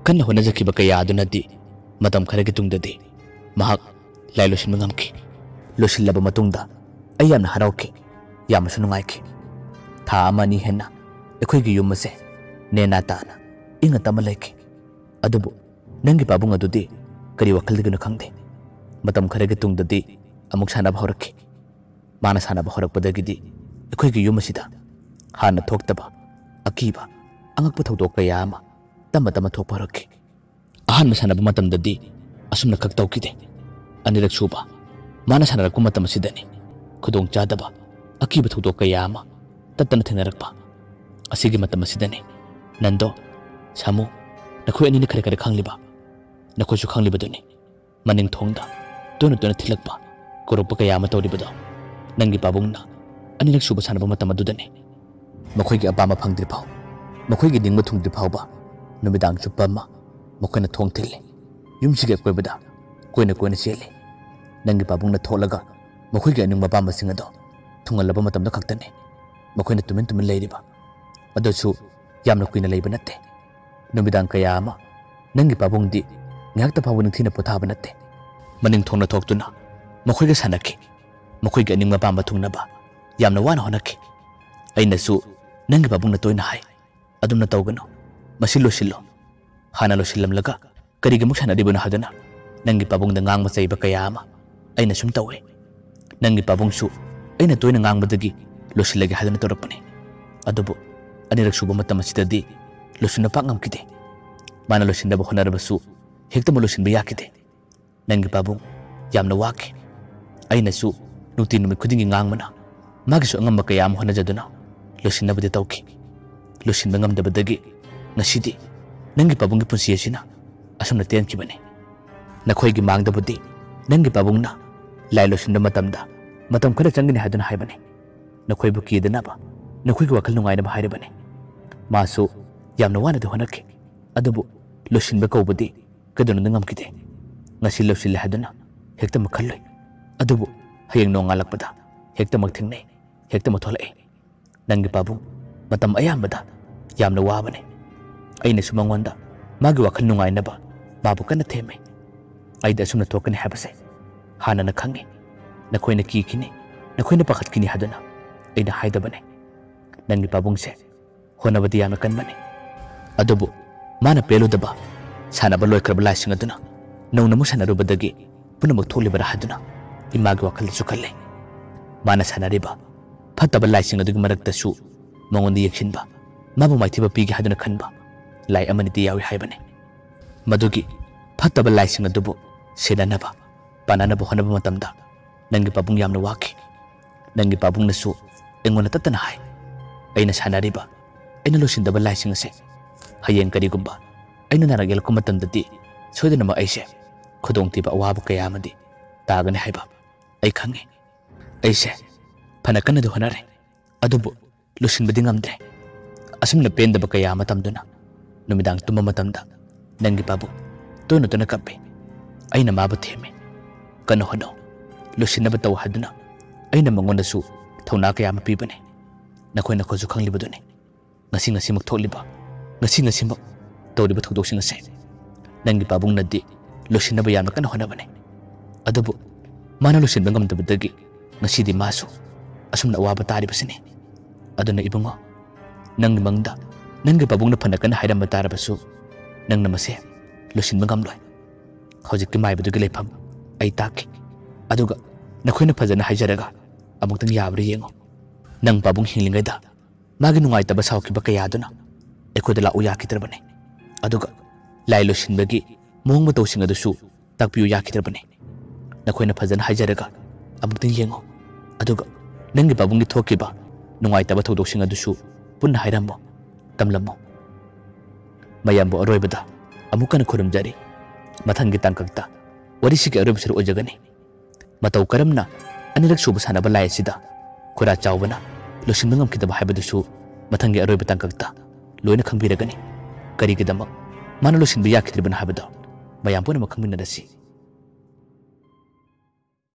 ꯀꯟꯅ ꯍꯣꯠꯅꯖꯈꯤꯕ ꯀꯌꯥ ꯑꯗꯨꯅꯗꯤ ꯃꯇꯝ ꯈꯔꯒꯤ ꯇꯨꯡꯗꯗꯤ ꯃꯍꯥꯛ ꯂꯥꯏ ꯂꯣꯏꯁꯤꯟꯕ ꯉꯝꯈꯤ꯫ ꯂꯣꯏꯁꯤꯜꯂꯕ ꯃꯇꯨꯡꯗ ꯑꯩ ꯌꯥꯝꯅ ꯍꯔꯥꯎꯈꯤ, ꯌꯥꯝꯅꯁꯨ ꯅꯨꯡꯉꯥꯏꯈꯤ꯫ ꯊꯥ ꯑꯃ ꯑꯅꯤ ꯍꯦꯟꯅ ꯑꯩꯈꯣꯏꯒꯤ ꯌꯨꯝ ꯑꯁꯦ ꯅꯦꯅꯥ ꯇꯥꯅ ꯏꯪꯅ ꯇꯞꯅ ꯂꯩꯈꯤ꯫ ꯑꯗꯨꯕꯨ ꯅꯪꯒꯤ ꯄꯥꯕꯨꯡ ꯑꯗꯨꯗꯤ ꯀꯔꯤ ꯋꯥꯈꯜꯗꯒꯤꯅꯣ ꯈꯪꯗꯦ, ꯃꯇꯝ ꯈꯔꯒꯤ ꯇꯨꯡꯗꯗꯤ ꯑꯃꯨꯛ ꯁꯥꯟꯅꯕ ꯍꯧꯔꯛꯈꯤ꯫ ꯃꯥꯅ ꯁꯥꯟꯅꯕ ꯍꯧꯔꯛꯄꯗꯒꯤꯗꯤ ꯑꯩꯈꯣꯏꯒꯤ ꯌꯨꯝ ꯑꯁꯤꯗ ꯍꯥꯟꯅ ꯊꯣꯛꯇꯕ ꯑꯀꯤꯕ ꯑꯉꯛꯄ ꯊꯧꯗꯣꯛ ꯀꯌꯥ ꯑꯃ ꯇꯞꯅ ꯇꯞꯅ ꯊꯣꯛꯄ ꯍꯧꯔꯛꯈꯤ꯫ ꯑꯍꯥꯟꯕ ꯁꯥꯟꯅꯕ ꯃꯇꯝꯗꯗꯤ ꯑꯁꯨꯝꯅ ꯈꯛ ꯇꯧꯈꯤꯗꯦ꯫ ꯑꯅꯤꯔꯛ ꯁꯨꯕ ꯃꯥꯅ ꯁꯥꯟꯅꯔꯛꯄ ꯃꯇꯝ ꯑꯁꯤꯗꯅꯤ ꯈꯨꯗꯣꯡ ꯆꯥꯗꯕ ꯑꯀꯤꯕ ꯊꯧꯗꯣꯛ ꯀꯌꯥ ꯑꯃ ꯇꯠꯇꯅ ꯊꯦꯡꯅꯔꯛꯄ꯫ ꯑꯁꯤꯒꯤ ꯃꯇꯝ ꯑꯁꯤꯗꯅꯤ ꯅꯟꯗꯣ, ꯁꯥꯃꯨ, ꯅꯈꯣꯏ ꯑꯅꯤꯅ ꯈꯔ ꯈꯔ ꯈꯪꯂꯤꯕ, ꯅꯈꯣꯏꯁꯨ ꯈꯪꯂꯤꯕꯗꯨꯅꯤ꯫ ꯃꯅꯤꯡ ꯊꯣꯡꯗ ꯇꯣꯏꯅ ꯇꯣꯏꯅ ꯊꯤꯜꯂꯛꯄ, ꯀꯧꯔꯛꯄ ꯀꯌꯥ ꯑꯃ ꯇꯧꯔꯤꯕꯗꯣ ꯅꯪꯒꯤ ꯄꯥꯕꯨꯡꯅ ꯑꯅꯤꯔꯛ ꯁꯨꯕ ꯁꯥꯟꯅꯕ ꯃꯇꯝ ꯑꯗꯨꯗꯅꯤ꯫ ꯃꯈꯣꯏꯒꯤ ꯑꯄꯥꯝꯕ ꯐꯪꯗ꯭ꯔꯤꯐꯥꯎ, ꯃꯈꯣꯏꯒꯤ ꯅꯤꯡꯕ ꯊꯨꯡꯗ꯭ꯔꯤ ꯐꯥꯎꯕ ꯅꯨꯃꯤꯗꯥꯡ ꯆꯨꯞꯄ ꯑꯃ ꯃꯈꯣꯏꯅ ꯊꯣꯡ ꯊꯤꯜꯂꯤ꯫ ꯌꯨꯝꯁꯤꯒꯤ ꯑꯀꯣꯏꯕꯗ ꯀꯣꯏꯅ ꯀꯣꯏꯅ ꯆꯦꯜꯂꯤ꯫ ꯅꯪꯒꯤ ꯄꯥꯕꯨꯡꯅ ꯊꯣꯛꯂꯒ ꯃꯈꯣꯏꯒꯤ ꯑꯅꯤꯡꯕ ꯑꯄꯥꯝꯕꯁꯤꯡ ꯑꯗꯣ ꯊꯨꯡꯍꯜꯂꯕ ꯃꯇꯝꯗ ꯈꯛꯇꯅꯤ ꯃꯈꯣꯏꯅ ꯇꯨꯃꯤꯟ ꯇꯨꯃꯤꯟ ꯂꯩꯔꯤꯕ꯫ ꯑꯗꯨꯁꯨ ꯌꯥꯝꯅ ꯀꯨꯏꯅ ꯂꯩꯕ ꯅꯠꯇꯦ꯫ ꯅꯨꯃꯤꯗꯥꯡ ꯀꯌꯥ ꯑꯃ ꯅꯪꯒꯤ ꯄꯥꯕꯨꯡꯗꯤ ꯉꯥꯏꯍꯥꯛꯇ ꯐꯥꯎꯕ ꯅꯤꯡꯊꯤꯅ ꯄꯣꯊꯥꯕ ꯅꯠꯇꯦ꯫ ꯃꯅꯤꯡ ꯊꯣꯡꯅ ꯊꯣꯛꯇꯨꯅ ꯃꯈꯣꯏꯒ ꯁꯥꯟꯅꯈꯤ꯫ ꯃꯈꯣꯏꯒꯤ ꯑꯅꯤꯡꯕ ꯑꯄꯥꯝꯕ ꯊꯨꯡꯅꯕ ꯌꯥꯝꯅ ꯋꯥꯅ ꯍꯣꯠꯅꯈꯤ꯫ ꯑꯩꯅꯁꯨ ꯅꯪꯒꯤ ꯄꯥꯕꯨꯡꯅ ꯇꯣꯏꯅ ꯍꯥꯏ, "ꯑꯗꯨꯝꯅ ꯇꯧꯒꯅꯨ, ꯃꯁꯤ ꯂꯣꯏꯁꯤꯜꯂꯣ"꯫ ꯍꯥꯟꯅ ꯂꯣꯏꯁꯤꯜꯂꯝꯂꯒ ꯀꯔꯤꯒꯤ ꯑꯃꯨꯛ ꯁꯥꯟꯅꯔꯤꯕꯅꯣ ꯍꯥꯏꯗꯨꯅ ꯅꯪꯒꯤ ꯄꯥꯕꯨꯡꯗ ꯉꯥꯡꯕ ꯆꯩꯕ ꯀꯌꯥ ꯑꯃ ꯑꯩꯅ ꯁꯨꯝ ꯇꯧꯏ꯫ ꯅꯪꯒꯤ ꯄꯥꯕꯨꯡꯁꯨ ꯑꯩꯅ ꯇꯣꯏꯅ ꯉꯥꯡꯕꯗꯒꯤ ꯂꯣꯏꯁꯤꯜꯂꯒꯦ ꯍꯥꯏꯗꯨꯅ ꯇꯧꯔꯛꯄꯅꯤ꯫ ꯑꯗꯨꯕꯨ ꯑꯅꯤꯔꯛ ꯁꯨꯕ ꯃꯇꯝ ꯑꯁꯤꯗꯗꯤ ꯂꯣꯏꯁꯤꯟꯕ ꯄꯥꯛ ꯉꯝꯈꯤꯗꯦ꯫ ꯃꯥꯅ ꯂꯣꯏꯁꯤꯟꯅꯕ ꯍꯣꯠꯅꯔꯕꯁꯨ ꯍꯦꯛꯇꯃꯛ ꯂꯣꯏꯁꯤꯟꯕ ꯌꯥꯈꯤꯗꯦ꯫ ꯅꯪꯒꯤ ꯄꯥꯕꯨꯡ ꯌꯥꯝꯅ ꯋꯥꯈꯤ꯫ ꯑꯩꯅꯁꯨ ꯅꯨꯡꯇꯤ ꯅꯨꯃꯤꯠ ꯈꯨꯗꯤꯡꯒꯤ ꯉꯥꯡꯕꯅ ꯃꯥꯒꯤꯁꯨ ꯑꯉꯝꯕ ꯀꯌꯥ ꯑꯃ ꯍꯣꯠꯅꯖꯗꯨꯅ ꯂꯣꯏꯁꯤꯟꯅꯕꯗꯤ ꯇꯧꯈꯤ꯫ ꯂꯣꯏꯁꯤꯟꯕ ꯉꯝꯗꯕꯗꯒꯤ ꯉꯁꯤꯗꯤ ꯅꯪꯒꯤ ꯄꯥꯕꯨꯡꯒꯤ ꯄꯨꯟꯁꯤ ꯑꯁꯤꯅ ꯑꯁꯨꯝꯅ ꯇꯦꯟꯈꯤꯕꯅꯤ꯫ ꯅꯈꯣꯏꯒꯤ ꯃꯥꯡꯗꯕꯨꯗꯤ ꯅꯪꯒꯤ ꯄꯥꯕꯨꯡꯅ ꯂꯥꯏ ꯂꯣꯏꯁꯤꯟꯕ ꯃꯇꯝꯗ ꯃꯇꯝ ꯈꯔ ꯆꯪꯒꯅꯤ ꯍꯥꯏꯗꯨꯅ ꯍꯥꯏꯕꯅꯤ꯫ ꯅꯈꯣꯏꯕꯨ ꯀꯤꯗꯅꯕ, ꯅꯈꯣꯏꯒꯤ ꯋꯥꯈꯜ ꯅꯨꯡꯉꯥꯏꯅꯕ ꯍꯥꯏꯔꯤꯕꯅꯤ꯫ ꯃꯥꯁꯨ ꯌꯥꯝꯅ ꯋꯥꯅꯗꯤ ꯍꯣꯠꯅꯈꯤ, ꯑꯗꯨꯕꯨ ꯂꯣꯏꯁꯤꯟꯕ ꯀꯧꯕꯗꯤ ꯀꯩꯗꯧꯅꯨꯡꯗ ꯉꯝꯈꯤꯗꯦ꯫ ꯉꯁꯤ ꯂꯣꯏꯁꯤꯜꯂꯦ ꯍꯥꯏꯗꯨꯅ ꯍꯦꯛꯇꯃꯛ ꯈꯜꯂꯨꯏ, ꯑꯗꯨꯕꯨ ꯍꯌꯦꯡ ꯅꯣꯡꯉꯥꯜꯂꯛꯄꯗ ꯍꯦꯛꯇꯃꯛ ꯊꯦꯡꯅꯩ, ꯍꯦꯛꯇꯃꯛ ꯊꯣꯛꯂꯛꯏ꯫ ꯅꯪꯒꯤ ꯄꯥꯕꯨꯡ ꯃꯇꯝ ꯑꯌꯥꯝꯕꯗ ꯌꯥꯝꯅ ꯋꯥꯕꯅꯤ꯫ ꯑꯩꯅꯁꯨ ꯃꯉꯣꯟꯗ ꯃꯥꯒꯤ ꯋꯥꯈꯜ ꯅꯨꯡꯉꯥꯏꯅꯕ ꯃꯥꯕꯨ ꯀꯟꯅ ꯊꯦꯝꯃꯤ꯫ ꯑꯩꯗꯤ ꯑꯁꯨꯝꯅ ꯊꯣꯛꯀꯅꯤ ꯍꯥꯏꯕꯁꯦ ꯍꯥꯟꯅꯅ ꯈꯪꯉꯤ꯫ ꯅꯈꯣꯏꯅ ꯀꯤꯈꯤꯅꯤ, ꯅꯈꯣꯏꯅ ꯄꯥꯈꯠꯈꯤꯅꯤ ꯍꯥꯏꯗꯨꯅ ꯑꯩꯅ ꯍꯥꯏꯗꯕꯅꯤ꯫ ꯅꯪꯒꯤ ꯄꯥꯕꯨꯡꯁꯦ ꯍꯣꯠꯅꯕꯗꯤ ꯌꯥꯝꯅ ꯀꯟꯕꯅꯤ, ꯑꯗꯨꯕꯨ ꯃꯥꯅ ꯄꯦꯜꯂꯨꯗꯕ ꯁꯥꯟꯅꯕ ꯂꯣꯏꯈ꯭ꯔꯕ ꯂꯥꯏꯁꯤꯡ ꯑꯗꯨꯅ ꯅꯧꯅ ꯑꯃꯨꯛ ꯁꯥꯟꯅꯔꯨꯕꯗꯒꯤ ꯄꯨꯝꯅꯃꯛ ꯊꯣꯛꯂꯤꯕꯔꯥ ꯍꯥꯏꯗꯨꯅ ꯏꯃꯥꯒꯤ ꯋꯥꯈꯜꯗꯁꯨ ꯈꯜꯂꯤ꯫ ꯃꯥꯅ ꯁꯥꯟꯅꯔꯤꯕ ꯐꯠꯇꯕ ꯂꯥꯏꯁꯤꯡ ꯑꯗꯨꯒꯤ ꯃꯔꯛꯇꯁꯨ ꯃꯉꯣꯟꯗ ꯌꯦꯡꯁꯤꯟꯕ, ꯃꯥꯕꯨ ꯃꯥꯏꯊꯤꯕ ꯄꯤꯒꯦ ꯍꯥꯏꯗꯨꯅ ꯈꯟꯕ ꯂꯥꯏ ꯑꯃꯅꯤꯗꯤ ꯌꯥꯎꯏ ꯍꯥꯏꯕꯅꯤ꯫ ꯃꯗꯨꯒꯤ ꯐꯠꯇꯕ ꯂꯥꯏꯁꯤꯡ ꯑꯗꯨꯕꯨ ꯁꯦꯟꯅꯅꯕ, ꯄꯥꯟꯅꯅꯕ ꯍꯣꯠꯅꯕ ꯃꯇꯝꯗ ꯅꯪꯒꯤ ꯄꯥꯕꯨꯡ ꯌꯥꯝꯅ ꯋꯥꯈꯤ꯫ ꯅꯪꯒꯤ ꯄꯥꯕꯨꯡꯅꯁꯨ ꯑꯩꯉꯣꯟꯗ ꯇꯠꯇꯅ ꯍꯥꯏ, "ꯑꯩꯅ ꯁꯥꯟꯅꯔꯤꯕ, ꯑꯩꯅ ꯂꯣꯏꯁꯤꯟꯗꯕ ꯂꯥꯏꯁꯤꯡ ꯑꯁꯦ ꯍꯌꯦꯡ ꯀꯔꯤꯒꯨꯝꯕ ꯑꯩꯅ ꯅꯥꯔꯛ ꯌꯦꯛꯂꯛꯄ ꯃꯇꯝꯗꯗꯤ ꯁꯣꯏꯗꯅꯃꯛ ꯑꯩꯁꯦ ꯈꯨꯗꯣꯡꯊꯤꯕ ꯑꯋꯥꯕ ꯀꯌꯥ ꯑꯃꯗꯤ ꯇꯥꯒꯅꯤ ꯍꯥꯏꯕ ꯑꯩ ꯈꯪꯉꯤ꯫ ꯑꯩꯁꯦ ꯐꯅ ꯀꯟꯅꯗꯤ ꯍꯣꯠꯅꯔꯦ, ꯑꯗꯨꯕꯨ ꯂꯣꯏꯁꯤꯟꯕꯗꯤ ꯉꯝꯗ꯭ꯔꯦ꯫ ꯑꯁꯨꯝꯅ ꯄꯦꯟꯗꯕ ꯀꯌꯥ ꯑꯃ ꯇꯝꯗꯨꯅ ꯅꯨꯃꯤꯗꯥꯡ ꯇꯨꯝꯕ ꯃꯇꯝꯗ ꯅꯪꯒꯤ ꯄꯥꯕꯨꯡ ꯇꯣꯏꯅ ꯇꯣꯏꯅ ꯀꯞꯄꯤ꯫ ꯑꯩꯅ ꯃꯥꯕꯨ ꯊꯦꯝꯃꯤ, "ꯀꯟꯅ ꯍꯣꯠꯅꯧ, ꯂꯣꯏꯁꯤꯟꯅꯕ ꯇꯧ" ꯍꯥꯏꯗꯨꯅ ꯑꯩꯅ ꯃꯉꯣꯟꯗꯁꯨ ꯊꯧꯅꯥ ꯀꯌꯥ ꯑꯃ ꯄꯤꯕꯅꯤ꯫ ꯅꯈꯣꯏ ꯅꯈꯣꯏꯁꯨ ꯈꯪꯂꯤꯕꯗꯨꯅꯤ꯫ ꯉꯁꯤ ꯉꯁꯤꯃꯛ ꯊꯣꯛꯂꯤꯕ, ꯉꯁꯤ ꯉꯁꯤꯃꯛ ꯇꯧꯔꯤꯕ ꯊꯧꯗꯣꯛꯁꯤꯡ ꯑꯁꯦ ꯅꯪꯒꯤ ꯄꯥꯕꯨꯡꯅꯗꯤ ꯂꯣꯏꯁꯤꯟꯅꯕ ꯌꯥꯝꯅ ꯀꯟꯅ ꯍꯣꯠꯅꯕꯅꯤ꯫ ꯑꯗꯨꯕꯨ ꯃꯥꯅ ꯂꯣꯏꯁꯤꯟꯕ ꯉꯝꯗꯕꯗꯒꯤ ꯉꯁꯤꯗꯤ ꯃꯥꯁꯨ ꯑꯁꯨꯝꯅ ꯑꯋꯥꯕ ꯇꯥꯔꯤꯕꯁꯤꯅꯤ꯫ ꯑꯗꯨꯅ ꯏꯕꯨꯡꯉꯣ, ꯅꯪꯒꯤ ꯃꯪꯗ ꯅꯪꯒꯤ ꯄꯥꯕꯨꯡꯅ ꯐꯅ ꯀꯟꯅ ꯍꯥꯏꯔꯝꯕ ꯇꯥꯔꯕꯁꯨ ꯅꯪꯅ ꯃꯁꯦ ꯂꯣꯏꯁꯤꯟꯕ ꯉꯝꯂꯣꯏ꯫ ꯍꯧꯖꯤꯛꯀꯤ ꯃꯥꯏꯕꯗꯨꯒꯤ ꯂꯩꯐꯝ ꯑꯩ ꯇꯥꯛꯀꯦ꯫ ꯑꯗꯨꯒ ꯅꯈꯣꯏꯅ ꯐꯖꯅ ꯍꯥꯏꯖꯔꯒ ꯑꯃꯨꯛꯇꯪ ꯌꯥꯕ꯭ꯔꯥ ꯌꯦꯡꯉꯨ꯫ ꯅꯪ ꯄꯥꯕꯨꯡ ꯍꯤꯡꯂꯤꯉꯩꯗ ꯃꯥꯒꯤ ꯅꯨꯡꯉꯥꯏꯇꯕ ꯁꯥꯎꯈꯤꯕ ꯀꯌꯥꯗꯨꯅ ꯑꯩꯈꯣꯏꯗ ꯂꯥꯛꯎ ꯌꯥꯈꯤꯗ꯭ꯔꯕꯅꯤ꯫ ꯑꯗꯨꯒ ꯂꯥꯏ ꯂꯣꯏꯁꯤꯟꯕꯒꯤ ꯃꯑꯣꯡ ꯃꯇꯧꯁꯤꯡ ꯑꯗꯨꯁꯨ ꯇꯥꯛꯄꯤꯌꯨ ꯌꯥꯈꯤꯗ꯭ꯔꯕꯅꯤ꯫ ꯅꯈꯣꯏꯅ ꯐꯖꯅ ꯍꯥꯏꯖꯔꯒ ꯑꯃꯨꯛꯇꯪ ꯌꯦꯡꯉꯨ꯫ ꯑꯗꯨꯒ ꯅꯪꯒꯤ ꯄꯥꯕꯨꯡꯒꯤ ꯊꯣꯛꯈꯤꯕ ꯅꯨꯡꯉꯥꯏꯇꯕ ꯊꯧꯗꯣꯛꯁꯤꯡ ꯑꯗꯨꯁꯨ ꯄꯨꯟꯅ ꯍꯥꯏꯔꯝꯃꯨ, ꯇꯝꯂꯝꯃꯨ꯫ ꯃꯌꯥꯝꯕꯨ ꯑꯔꯣꯏꯕꯗ ꯑꯃꯨꯛ ꯍꯟꯅ ꯈꯨꯔꯨꯝꯖꯔꯤ꯫ ꯃꯊꯪꯒꯤ ꯇꯥꯡꯀꯛꯇ ꯋꯥꯔꯤꯁꯤꯒꯤ ꯑꯔꯣꯏꯕ ꯁꯔꯨꯛ ꯑꯣꯏꯖꯒꯅꯤ꯫ ꯃꯇꯧ ꯀꯔꯝꯅ ꯑꯅꯤꯔꯛ ꯁꯨꯕ ꯁꯥꯟꯅꯕ ꯂꯥꯏ ꯑꯁꯤꯗ ꯈꯨꯔꯥ ꯆꯥꯎꯕꯅ ꯂꯣꯏꯁꯤꯟꯕ ꯉꯝꯈꯤꯗꯕ ꯍꯥꯏꯕꯗꯨꯁꯨ ꯃꯊꯪꯒꯤ ꯑꯔꯣꯏꯕ ꯇꯥꯡꯀꯛꯇ ꯂꯣꯏꯅ ꯈꯪꯕꯤꯔꯒꯅꯤ꯫ ꯀꯔꯤꯒꯤꯗꯃꯛ ꯃꯥꯅ ꯂꯣꯏꯁꯤꯟꯕ ꯌꯥꯈꯤꯗ꯭ꯔꯤꯕꯅꯣ ꯍꯥꯏꯕꯗꯣ ꯃꯌꯥꯝ ꯄꯨꯝꯅꯃꯛ ꯈꯪꯃꯤꯟꯅꯔꯁꯤ꯫